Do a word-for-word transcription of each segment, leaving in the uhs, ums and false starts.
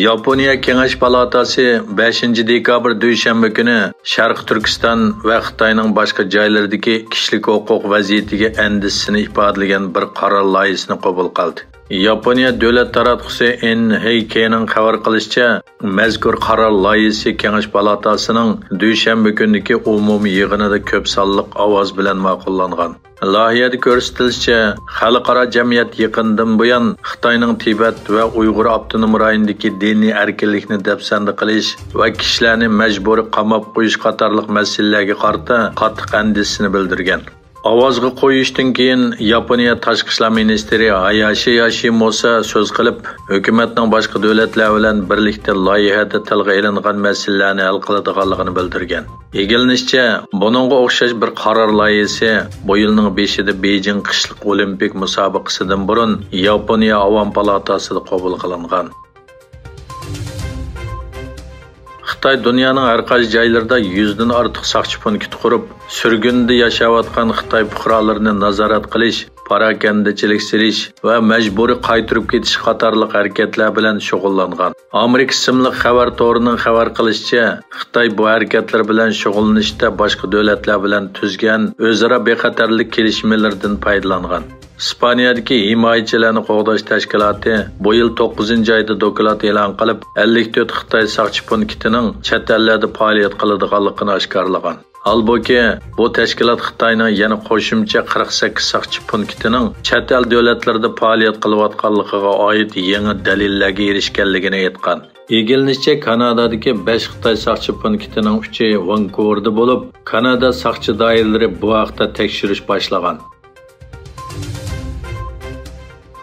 ياپونىيە كېڭەش پالاتاسى بەشىنچى دېكابىر دۈشەنبە كۈنى شەرقىي تۈركىستان ۋە خىتاينىڭ باشقا جايلىرىدىكى كىشىلىك ھوقۇق ۋەزىيىتىگە ئەندىشىسىنى ئىپادىلىگەن بىر قارار لايىھىسىنى قوبۇل قىلدى. ياپونىيە دۆلەت تاراتقۇسى ئېن ھېي كېينىڭ خەۋەر قىلىشىچە، مەزكۇر قارار لايىھىسى كېڭەش پالاتاسىنىڭ دۈشەنبە كۈنىدىكى ئومۇمىي يىغىنىدا كۆپ سانلىق ئاۋاز بىلەن ماقۇللانغان. لايىھەدە كۆرسىتىلىشىچە، خەلقئارا جەمئىيەت يېقىندىن بۇيان خىتاينىڭ تىبەت ۋە ئۇيغۇر ئاپتونوم رايونىدىكى دىنىي ئەركىنلىكنى دەپسەندە قىلىش ۋە كىشىلەرنى مەجبۇرىي قاماپ قويۇش قاتارلىق مەسىلىلەرگە قارىتا قاتتىق ئەندىشىسىنى بىلدۈرگەن. ئاۋازغا قويۇشتىن كېيىن، ياپونىيە تاشقى ئىشلار مىنىستىرى ھاياشى ياشىموسا سۆز قىلىپ، ھۆكۈمەتنىڭ باشقا دۆلەتلەر بىلەن بىرلىكتە لايىھەدە تىلغا ئېلىنغان مەسىلىلەرنى ھەل قىلىدىغانلىقىنى بىلدۈرگەن. ئىگىلىنىشىچە، بۇنىڭغا ئوخشاش بىر قارار لايىھىسى بۇ يىلنىڭ بېشىدا بېيجىڭ قىشلىق ئولىمپىك مۇسابىقىسىدىن بۇرۇن ياپونىيە ئاۋام پالاتاسىدا قوبۇل قىلىنغان. خىتاي دۇنيانىڭ ھەر قايسى جايلىرىدا يۈزدىن ئارتۇق ساقچى پونكىتى قۇرۇپ، سۈرگۈندە ياشاۋاتقان خىتاي پۇقرالىرىنى نازارەت قىلىش، پاراكەندىچىلىك سېلىش ۋە مەجبۇرىي قايتۇرۇپ كېتىش قاتارلىق ھەرىكەتلەر بىلەن شۇغۇللانغان. ئامېرىكا ئىسىملىق خەۋەر تورىنىڭ خەۋەر قىلىشىچە، خىتاي بۇ ھەرىكەتلەر بىلەن شۇغۇللىنىشتا باشقا دۆلەتلەر بىلەن تۈزگەن ئۆزئارا بىخەتەرلىك كېلىشىملىرىدىن پايدىلانغان. ئىسپانىيەدىكى ھىمايىچىلەرنى قوغداش تەشكىلاتى بۇ يىل توققۇزىنچى ئايدا دوكلات ئېلان قىلىپ، ئەللىك تۆت خىتاي ساقچى پونكىتىنىڭ چەت ئەللەردە پائالىيەت قىلىدىغانلىقىنى ئاشكارىلىغان. ھالبۇكى، بۇ تەشكىلات خىتاينىڭ يەنە قوشۇمچە قىرىق سەككىز ساقچى پونكىتىنىڭ چەت ئەل دۆلەتلىرىدە پائالىيەت قىلىۋاتقانلىقىغا ئائىت يېڭى دەلىللەرگە ئېرىشكەنلىكىنى ئېيتقان. ئىگىلىنىشىچە، كانادادىكى بەش خىتاي ساقچى پونكىتىنىڭ ئۈچى ۋانكوۋېردا بولۇپ، كانادا ساقچى دائىرىلىرى بۇ ھەقتە تەكشۈرۈش باشلىغان.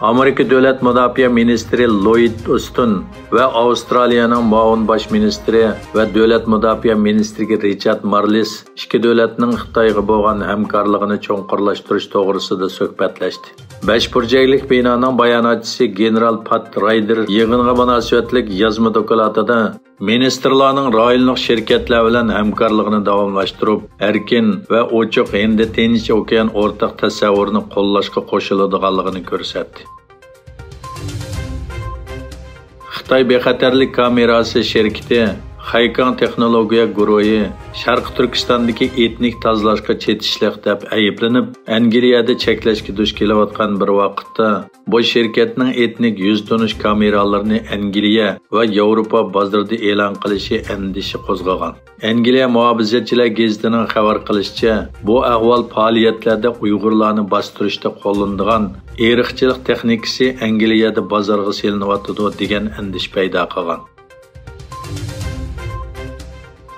ئامېرىكا دۆلەت مۇداپىئە مىنىستىرى لويىد ئوستىن ۋە ئاۋسترالىيەنىڭ مۇئاۋىن باش مىنىستىرى ۋە دۆلەت مۇداپىئە مىنىستىرى رىچارد مارلېس ئىككى دۆلەتنىڭ خىتايغا بولغان ھەمكارلىقىنى چوڭقۇرلاشتۇرۇش توغرىسىدا سۆھبەتلەشتى. بەش بۇرجەكلىك بىنانىڭ باياناتچىسى گېنېرال پات رايدېر يىغىنغا مۇناسىۋەتلىك يازما دوكلاتىدا، مىنىستىرلارنىڭ رايونلۇق شىركەتلەر بىلەن ھەمكارلىقىنى داۋاملاشتۇرۇپ، ئەركىن ۋە ئوچۇق ھىندى تىنچ ئوكيان ئورتاق تەسەۋۋۇرىنى قوللاشقا قوشۇلىدىغانلىقىنى كۆرسەتتى. خىتاي بىخەتەرلىك كامېراسى شىركىتى خەيكاڭ تېخنولوگىيە گۇرۇھى شەرقىي تۈركىستاندىكى ئېتنىك تازىلاشقا چېتىشلىق دەپ ئەيىبلىنىپ، ئەنگلىيەدە چەكلەشكە دۇچ كېلىۋاتقان بىر ۋاقىتتا، بۇ شىركەتنىڭ ئېتنىك يۈز تونۇش كامېرالىرىنى ئەنگلىيە ۋە ياۋروپا بازىرىدا ئېلان قىلىشى ئەندىشە قوزغىغان. ئەنگلىيە مۇھاپىزەتچىلەر گېزىتىنىڭ خەۋەر قىلىشىچە، بۇ ئەھۋال پائالىيەتلەردە ئۇيغۇرلارنى باستۇرۇشتا قوللىنىدىغان ئىرقچىلىق تېخنىكىسى ئەنگلىيەدە بازارغا سېلىنىۋاتىدۇ، دېگەن ئەندىشە پەيدا قىلغان.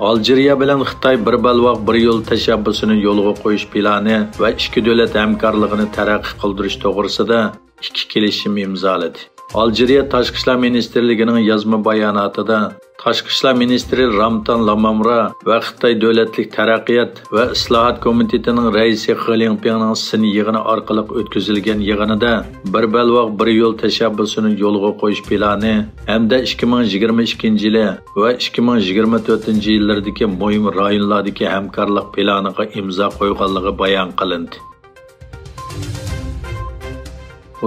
ئالجىرىيە بىلەن خىتاي بىر بەلباغ، بىر يول تەشەببۇسىنى يولغا قويۇش پىلانى ۋە ئىككى دۆلەت ھەمكارلىقىنى تەرەققىي قىلدۇرۇش توغرىسىدا ئىككى كېلىشىم ئىمزالىدى. ئالجىرىيە تاشقى ئىشلار مىنىستىرلىكىنىڭ يازما باياناتىدا، تاشقى ئىشلار مىنىستىرى رامتان لامامرا ۋە خىتاي دۆلەتلىك تەرەققىيات ۋە ئىسلاھات كومىتېتىنىڭ رەئىسى خې لىڭپىڭنىڭ سىن يىغىنى ئارقىلىق ئۆتكۈزۈلگەن يىغىنىدا بىر بەلباغ، بىر يول تەشەببۇسىنى يولغا قويۇش پىلانى ھەمدە ئىككى مىڭ يىگىرمە ئىككىنچى يىلى ۋە ئىككى مىڭ يىگىرمە تۆتىنچى يىللىرىدىكى مۇھىم رايونلاردىكى ھەمكارلىق پىلانىغا ئىمزا قويغانلىقى بايان قىلىندى.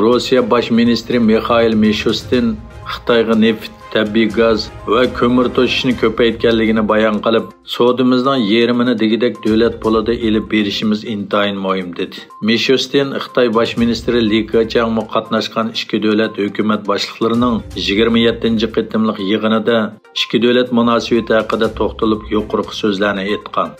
روسىيە باش مىنىستىرى مىخائىل مىشۇستىن خىتايغا نېفىت، تەبىئىي گاز ۋە كۆمۈر توشۇشنى كۆپەيتكەنلىكىنى بايان قىلىپ، سودىمىزنىڭ يېرىمىنى دېگۈدەك دۆلەت پۇلىدا ئېلىپ بېرىشىمىز ئىنتايىن مۇھىم، دېدى. مىشۇستىن خىتاي باش مىنىستىرى لى كېچياڭمۇ قاتناشقان ئىككى دۆلەت ھۆكۈمەت باشلىقلىرىنىڭ يىگىرمە يەتتىنچى قېتىملىق يىغىنىدا ئىككى دۆلەت مۇناسىۋىتى ھەققىدە توختىلىپ يۇقىرىقى سۆزلەرنى ئېيتقان.